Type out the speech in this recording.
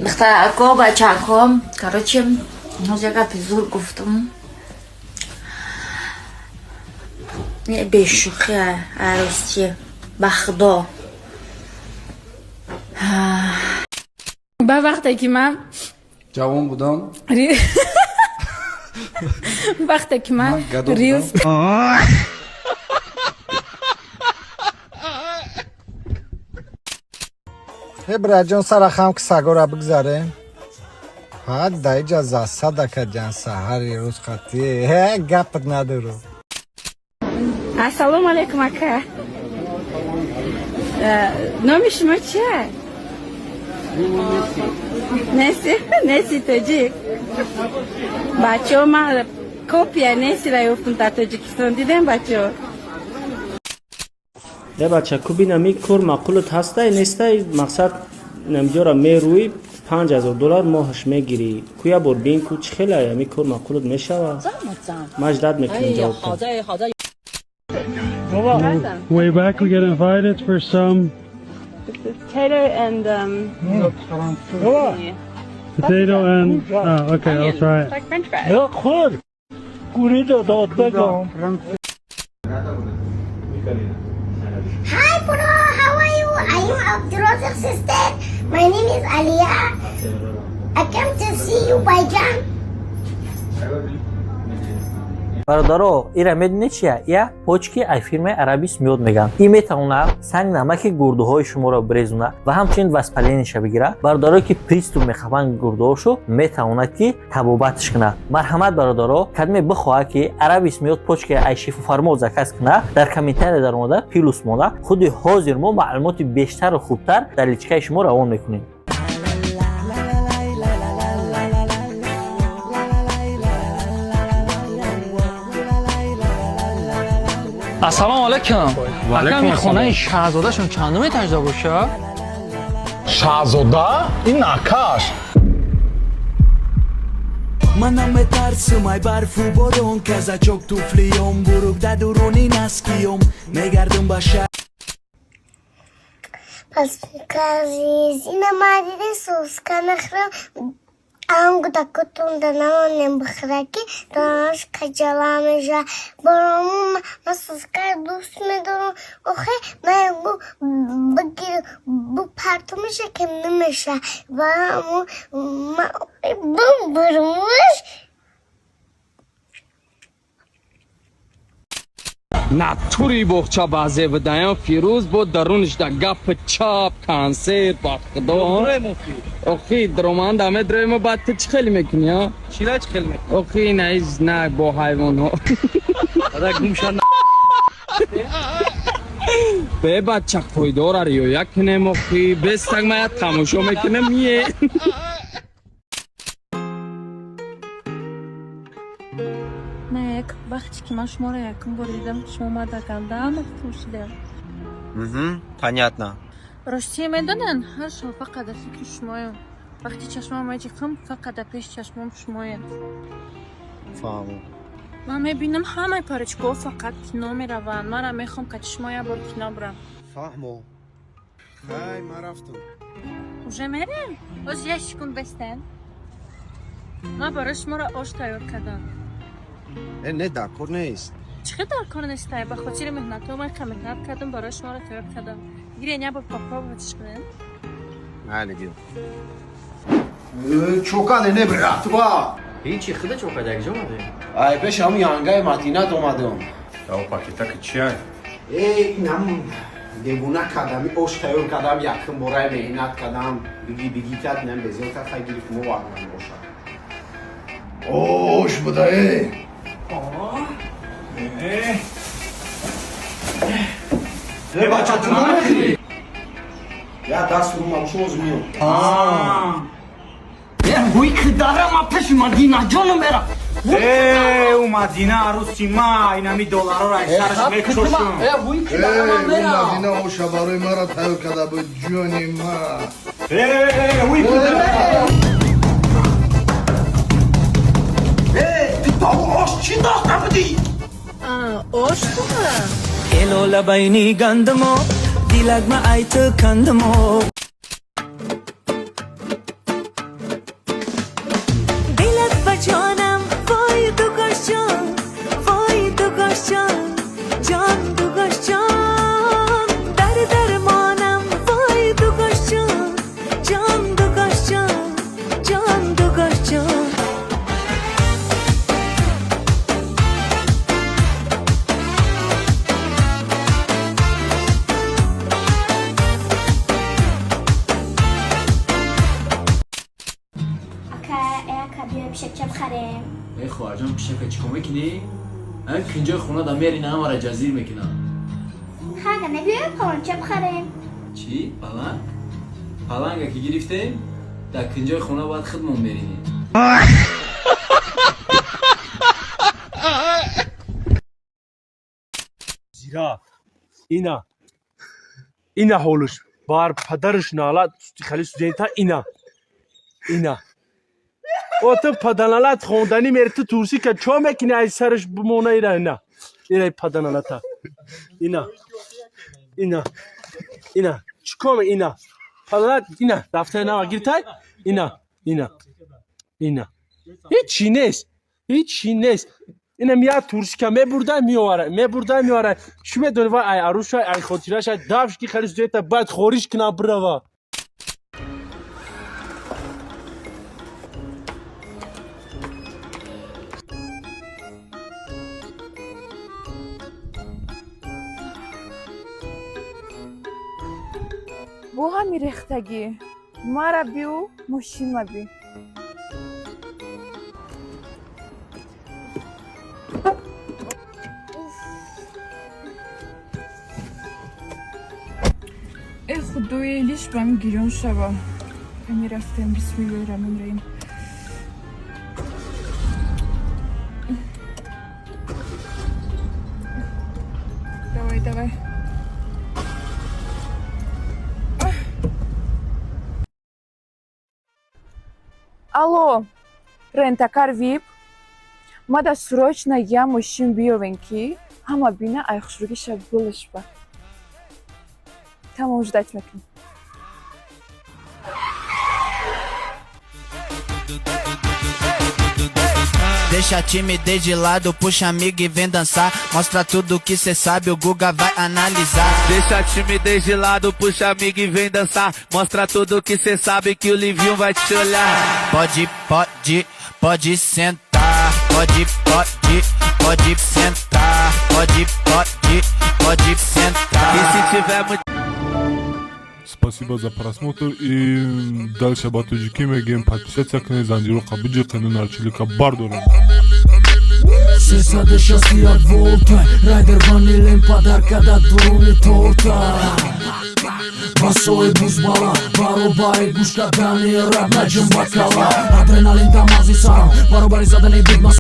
Духтарако, бачако, короче, ҳоз як гапи зур гуфтам. Не, бешӯхӣ, арӯсӣ, ба худо. Ба вақте ки ман ҷавон будам. Вақте ки ман Ман гадо будам. Рилс Э, братҷон, сара хам ки сагора бигзарем. Ҳа, даиҷа засада каҷан саҳари рӯз хати. Э, гапат надору. Ассалому алайкум, ака. Номи шумо чия? Неси, Неси тоҷик. Бачаҳо, ман копия Несира ёфтум дар Тоҷикистон. Дидем, бачаҳо. Е, бача, ку бинам, ин кор маъқулат ҳастай, нестай? Мақсад, намҷора мерӯӣ, 5000 доллар моҳаш мегирӣ. Ку як бор бин, ку чӣ хелай, ами кор маъқулат мешава? Ман ждать мекунам ҷавобта. Way back we get invited for some Potato and potato and, oh, okay, I'll try it. Like french fries. Hi, bro. How are you? I am Abdurrazak's sister. My name is Aliyah. I came to see you, Baijan. Бародаро, ира медонед чия? Я почки ай фирмаи Арабис Миёд мегӯянд. Ин метавонад санг намаки гурдуҳои шуморо бирезона ва ҳамчунин воспаление ша бигирад. Бародарое ки приступ мехӯранд гурдуҳошо, метавонад ки табобатш кунад. Марҳамат, бародаро, кадме бихоҳад ки Арабис Миёд почки ай Шифофармо заказ кунад, дар комментария даромада плюс монда, худи ҳозир мо маълумоти бештару хубтар дар личка и шумо равон мекунем. Ассалому алайкум, ака. Ин хонаи шаҳзодашон чандум этаж да боша? Шаҳзода? Ин акаш. Ман наметарсам ай барфу борон, казачок туфлиём бурук, да дуруни носки ём мегардум ба шаҳр. Пас казизина мадиде соска нахрам, ангу дакутунда намонем бихӯра, ки донаш каҷала меша. Барому ма соска дӯст медорам. Охе, ма бигир бупартумиша, ки намеша. Барому ма бумбурмуш. Натури боғча баъзе будаям, Фирӯз бо даруниш да гапи чап консерт, ба худо. Охи, дроманда медроимо, баъд ту чӣ хеле мекунӣ, а? Чира, чӣ хеле мекунӣ? Охи, наиз на бо ҳайвонҳо. Ада гумша. Бе, бача, қойдора риоя кунем. Охи, бестак ма як тамошо мекунем мие. Не, як вақте ки ман шуморо якум бор дидам, шумо омада галда мафтун шудем. Понятно. Ростие, медонен, ҳар шаб фақат дар фикри шумоем. Вақти чашмам меҷиқам, фақат дар пеши чашмом шумоем. Фаҳмам. Ман мебинам, ҳамаи парочка ҳо фақат кино мераванд. Манам мехоҳам кати шумо як бор кино бирам. Фаҳмо. Хай, ман рафтам. Уже мерем? Боз як секунд бестен. Ман барои шуморо ош тайёр кардам. Э, не, дар кор нест. Чӣ хел дар кор нестай? Ба хотири меҳнатҳо ман ка меҳнат кардам, барои шуморо тайёр кардам. Гирен, як бор попробовать ш кунем. Майли, биё. Чокане, не, братва. Ҳичи, худа чокада, якҷо омадем. Ай пеш ҳамун янгаи Мадинат омадам. Яо, пакетаки чиай? Э, ин ҳамун девона кардам, ош тайёр кардам, якум борай меҳнат кардам. Биги, биги кард, инам безор кард, хай гирифт, мо варман бошад. Ош буда, э. Э, бача, ту намехӯрӣ? Я даст рӯма бош, оз миём. Ҳуй, кидарам, пеши Мадинаҷону мера. Э, ӯ Мадина арӯси ма, инами долларора ай сараш мекушошум. Э, Мадина оша барои маро тайёр карда буд, ҷони ма. Э, ӯй кидарам. Э, ту ба ӯ ош чӣ дохта будӣ? Ош буга. Эло лабайни гандамо, дилагма айты кандamo. Ҷон, ҷон, дугош ҷон, дар дармонам, вой, дугош ҷон, ҷон, дугош ҷон, ҷон, дугош ҷон. Ака, ака, биё пишакча бихарем. Эй, хоҳарҷон, пишака чӣ кор мекунӣ? Ҳамин кунҷои хона да мерина, ҳамара ҷазир мекунам. Хага, набиё паланча бихарем. Чӣ? Паланг? Паланга ки гирифтем, дар кунҷои хона бояд худмон меринем. Зира, ина ина ҳолуш бар падараш налат, хали студента, ина ина о ту паданалат хонданӣ мери, ту турсӣ ка чо мекунӣ, ай сараш бимона. Ира ина ира паданалата, ина ина ина чӣ кор, ина паданалат, ина дафтари нава гиртай, ина ина ина ҳичи нест, ҳичи нест. Инам як турсика мебурда меовара, мебурда меовара. Чӣ медони, ва ай арӯша, ай хотираша давш ки хали студента бояд хориш кунам, бирава. Бо ҳами рехтагӣ мара биу мошинма би. Э, худои, лиш ба ҳамин гирён шава. Кани, рафтем. Бисмиллоҳи раҳмони раҳим. Давай, давай. Алло, рентакар вип, мада срочно я мошин биёвен, ки ҳама бина, ай хушругиша гулш ба. Тамом, ждать мекунем. Deixa a timidez de lado, puxa amigo e vem dançar. Mostra tudo que cê sabe, o Guga vai analisar. Deixa a timidez de lado, puxa amigo e vem dançar. Mostra tudo que cê sabe que o Livinho vai te olhar. Pode, pode, pode sentar. Pode, pode, pode sentar. Pode, pode, pode sentar. E se tiver muito Спасибо за просмотр и дальше ба тоҷикӣ мегӯем: подписаться кунед, занҷироқа биҷиқену нарчилика бардорем. 361 волта, райдер ванилем падарка да дуруни торта. Басои бузбала баробари гӯш кардани раб наҷим бакала, адреналин дар мағзи сарам баробари задани бигма.